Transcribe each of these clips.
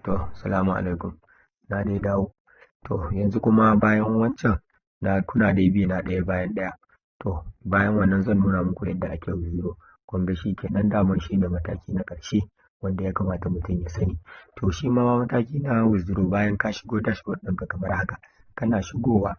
To, salamu alaikum. Na dai dawo. To, yanzu kuma bayan wancan na kuna dai bi na ɗaya bayan ɗaya. To, bayan wannan zan nuna muku yadda ake withdraw. Kun ga shi kenan, daman shi ne mataki na ƙarshe wanda ya kamata mutum ya sani. To, shi ma mataki na withdraw, bayan ka shigo dashboard ɗinka kamar haka, kana shigowa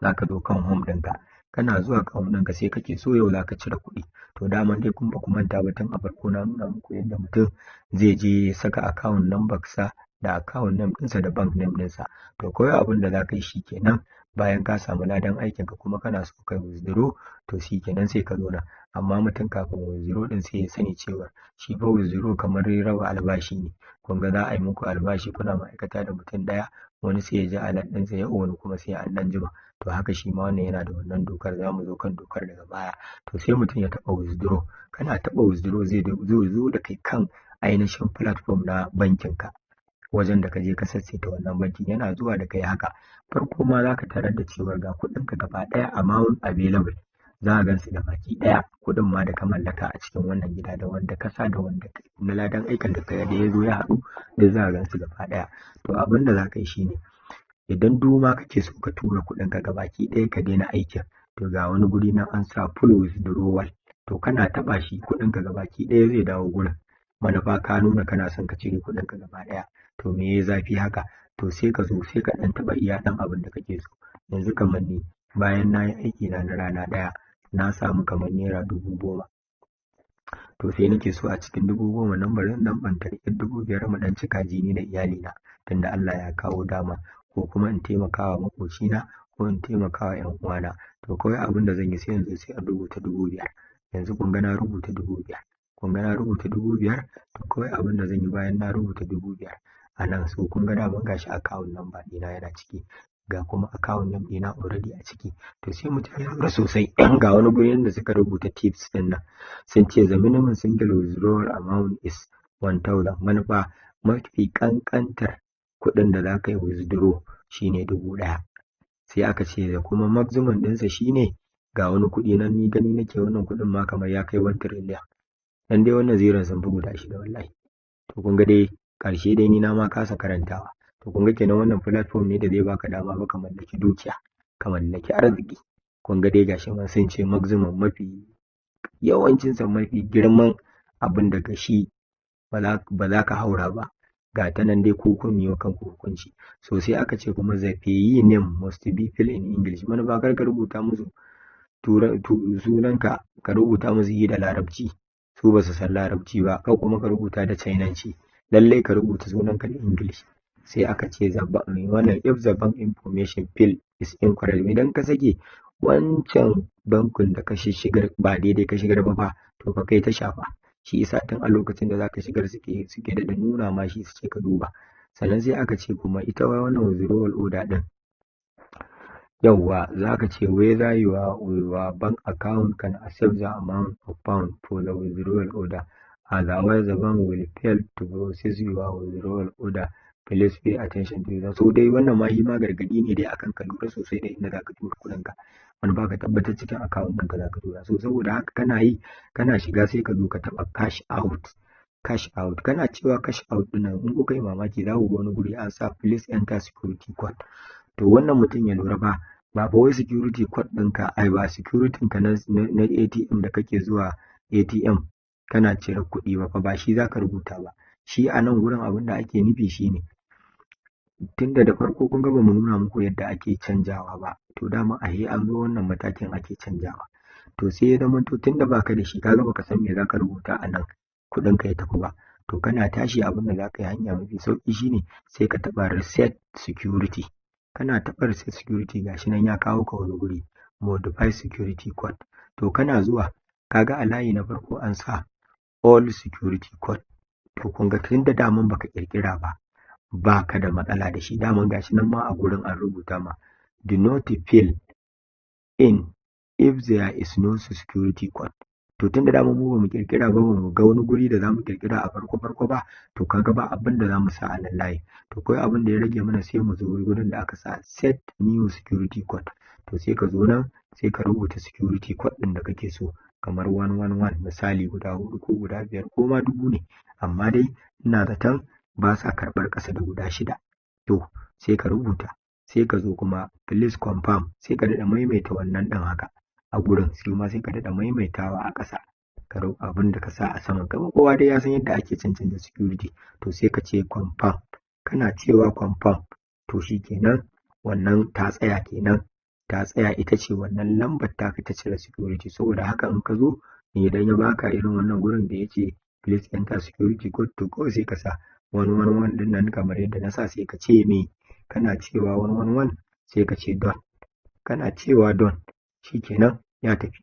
za ka zo kan home ɗinka. Kana zuwa kan home ɗinka, sai kake so yau za ka cire kuɗi. To, daman dai kun ba ku manta ba, tun a farko na nuna muku yadda mutum zai je ya saka account number sa da account name ɗinsa da bank name ɗinsa. To, kawai abin da za ka yi shi kenan, bayan ka samu ladan aikinka kuma kana so ka withdraw, to shi kenan sai ka zo nan. Amma mutum kafin withdraw ɗin sai ya sani cewa shi fa withdraw kamar raba albashi ne. Kun ga za a yi muku albashi, kuna ma'aikata da mutum ɗaya, wani sai ya ji alert ɗinsa yau, wani kuma sai an ɗan jima. To, haka shi ma wannan yana da wannan dokar, za mu zo kan dokar daga baya. To, sai mutum ya taɓa withdraw. Kana taɓa withdraw, zai zo da kai kan ainihin platform na bankinka, wajen da ka je ka sassaita wannan bankin. Yana zuwa da kai haka, farko ma za ka tarar da cewar ga kuɗinka gaba ɗaya, amount available, za ka gansu da baki ɗaya, kuɗin ma da ka mallaka a cikin wannan gida, da wanda ka sa da wanda na ladan aikin da ka da ya zo ya haɗu da, za ka gansu gaba ɗaya. To, abin da za ka yi shine, idan duma kake so ka tura kuɗinka gabaki ɗaya ka daina aikin, to ga wani guri nan an sa full withdrawal. To, kana taɓa shi, kuɗinka gabaki ɗaya zai dawo gurin. Manufa ka nuna kana son ka cire kuɗinka gaba ɗaya. To, me ya zafi haka? To, sai ka zo sai ka ɗan taɓa iya ɗan abin da kake so. Yanzu kamar ni, bayan na yi aiki na na rana ɗaya, na samu kamar ₦10,000. To, sai nake so a cikin 10,000 nan bari in ɗan ɓantari ƴar 5,000 mu ɗan ci kaji ni da iyalina, tunda Allah ya kawo dama, ko kuma in taimaka wa maƙocina, ko in taimaka wa ƴan uwana. To, kawai abin da zan yi, sai yanzu sai in rubuta 5,000. Yanzu kun ga na rubuta 5,000. Kun ga na rubuta 5,000. To, kawai abin da zan yi bayan na rubuta 5,000 a nan, so kun ga daman gashi account number ɗina yana ciki, ga kuma account name ɗina already a ciki. To, sai mutum ya lura sosai, ga wani gurin da suka rubuta tips ɗin nan, sun ce the minimum single withdrawal amount is 1000. Manufa mafi ƙanƙantar kuɗin da za ka yi withdraw shine 1,000. Sai aka ce da kuma maximum ɗinsa shine, ga wani kuɗi nan, ni gani nake wannan kuɗin ma kamar ya kai 1 trillion, dan dai wannan zeron sun fi guda shida wallahi. To, kun ga dai ƙarshe dai ni na ma kasa karantawa. To, kun ga kenan wannan platform ne da zai baka dama ba ka mallaki dukiya, ka mallaki arziki. Kun ga dai gashi ma sun ce maximum, mafi yawancin sa, mafi girman abin daga shi ba za ka haura ba. Ga ta nan dai, ko kun yi wa kanku hukunci. So sai aka ce kuma the payee name must be filled in English. Manufa kar ka rubuta musu sunanka, ka rubuta musu yi da Larabci, su ba su san Larabci ba, kar kuma ka rubuta da Chinanci. Lallai ka rubuta sunanka da English. Sai aka ce wannan if the bank information field is incorrect, idan ka sake wancan bankin da ka shigar ba daidai ka shigar ba fa, to fa kai ta shafa. Shi isa tun a lokacin da zaka shigar suke da nuna ma shi, su ce ka duba. Sannan sai aka ce kuma ita wannan withdrawal order din, yawwa, za ka ce whether your bank account can accept the amount of fund for the withdrawal order, otherwise the bank will fail to process your withdrawal order. Please pay attention to that. So dai wannan ma shi ma gargadi ne dai akan ka lura sosai da inda zaka tura kuɗin ka, wani baka tabbatar cikin account ɗinka zaka tura. So saboda haka kana yi, kana shiga, sai ka zo ka taɓa cash out. Cash out, kana cewa cash out ɗin nan, in kuka yi mamaki za ku ga wani guri an sa please enter security code. To, wannan mutum ya lura ba, ba fa wai security code ɗinka, ai ba security ka na ATM da kake zuwa ATM kana cire kuɗi ba fa, ba shi zaka rubuta ba. Shi a nan gurin abin da ake nufi shine, tunda da farko kun ga ba mu nuna muku yadda ake canjawa ba, to dama a an zo wannan matakin ake canjawa. To, sai ya zama to tunda baka da shi, kaga baka san me zaka rubuta a nan kuɗin ka ya tafi ba. To, kana tashi, abin da zaka yi, hanya mafi sauƙi shine sai ka taɓa reset security. Kana taɓa reset security, gashi nan ya kawo ka wani guri, modify security code. To, kana zuwa kaga a layi na farko an sa all security code. To, kun ga tunda daman baka ƙirƙira ba, baka da matsala da shi. Daman gashi nan ma a gurin an rubuta ma do not fill in if there is no security code. To, tunda daman mu bamu ƙirƙira ba, bamu ga wani guri da zamu ƙirƙira a farko farko ba, to kaga ba abin da zamu sa a nan layin. To, kawai abin da ya rage mana, sai mu zo gurin da aka sa set new security code. To, sai ka zo nan, sai ka rubuta security code ɗin da kake so, kamar 111 misali, guda huɗu ko guda biyar ko ma 1000 ne, amma dai ina zaton Ba sa karɓar ƙasa da guda shida. To, sai ka rubuta, sai ka zo kuma "Please confirm", sai ka daɗa maimaita wannan ɗin haka a gurin, sai ma sai ka daɗa maimaitawa a ƙasa ka abin da ka sa a saman. Kamar kowa dai ya san yadda ake cancanta security. To, sai ka ce "Confirm". Kana cewa "Confirm", to shikenan, wannan ta tsaya kenan, ta tsaya. Ita ce wannan lambar taka ta cire security. Saboda haka in ka zo, idan ya baka irin wannan gurin da ya ce "Please enter security code", to kawai sai ka sa 111 ɗin nan kamar yadda na sa. Sai ka ce me? Kana cewa 111, sai ka ce "Done". Kana cewa "Done", shikenan, ya tafi,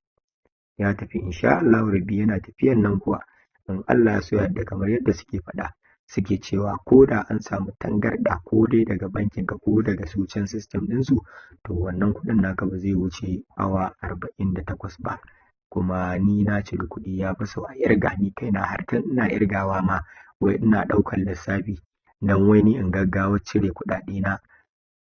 ya tafi, insha Allahu rabbi. Yana tafiyan nan kuwa, in Allah ya so yadda, kamar yadda suke faɗa, suke cewa ko da an samu tangarɗa, ko dai daga bankin ka ko daga su can system ɗinsu, to wannan kuɗin naka ba zai wuce awa 48 ba. Kuma ni na ciri kuɗi ya fi sau a irga. Ni kaina har tun ina irgawa ma, wai ina ɗaukar lissafi dan wai ni in gaggawa cire kuɗaɗe na,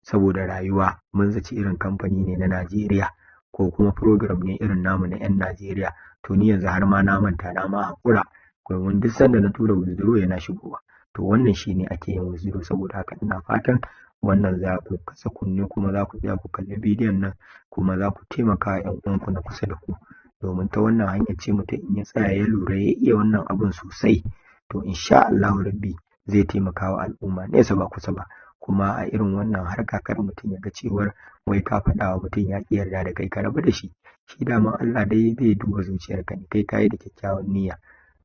saboda rayuwa mun zaci irin kamfani ne na Najeriya ko kuma program ne irin namu na 'yan Najeriya. To, ni yanzu har ma na manta, na ma haƙura, domin duk sanda na tura withdraw yana shigowa. To, wannan shine ake yin withdraw. Saboda haka ina fatan wannan za ku kasa kunne, kuma za ku tsaya ku kalli bidiyon nan, kuma za ku taimaka wa 'yan uwanku na kusa da ku, domin ta wannan hanyar ce mutum in ya tsaya ya lura ya iya wannan abun sosai, to insha Allahu rabbi zai taimaka wa al'umma nesa ba kusa ba. Kuma a irin wannan harka, kar mutum ya ga cewar wai ka faɗa wa mutum ya ƙi yarda da kai, ka rabu da shi. Shi daman Allah dai zai duba zuciyarka ne. Kai kayi da kyakkyawan niyya,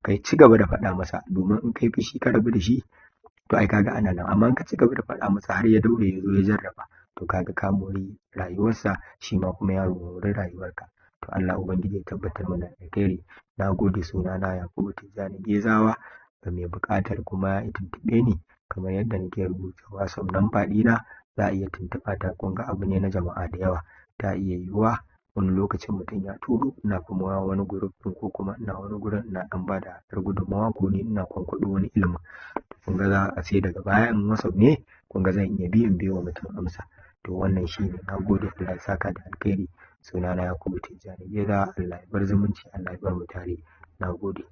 kai ci gaba da faɗa masa, domin in kai fushi ka rabu da shi, to ai kaga ana nan. Amma in ka ci gaba da faɗa masa har ya daure ya zo ya jarraba, to kaga ka mori rayuwarsa, shi ma kuma ya mori rayuwarka. To, Allah ubangiji ya tabbatar mana da alkhairi. Na gode. Sunana Yakubu Tijjani Gezawa. Ga mai buƙatar kuma ya tuntuɓe ni, kamar yadda nake rubuta WhatsApp number ɗina, za a iya tuntuɓa ta. Kun ga abu ne na jama'a da yawa, ta iya yiwuwa wani lokacin mutum ya turo, ina kuma wani group ɗin, ko kuma ina wani gurin ina ɗan ba da ƴar gudunmawa, ko ni ina kwankwaɗo wani ilimin. Kun ga za a sai daga baya, in WhatsApp ne, kun ga zan iya bi in bai wa mutum amsa. To, wannan shi ne. Na gode, Allah ya saka da alkhairi. Sunana Yakubu Tijjani Gezawa. Allah ya bar zumunci, Allah ya bar mu tare. Na gode.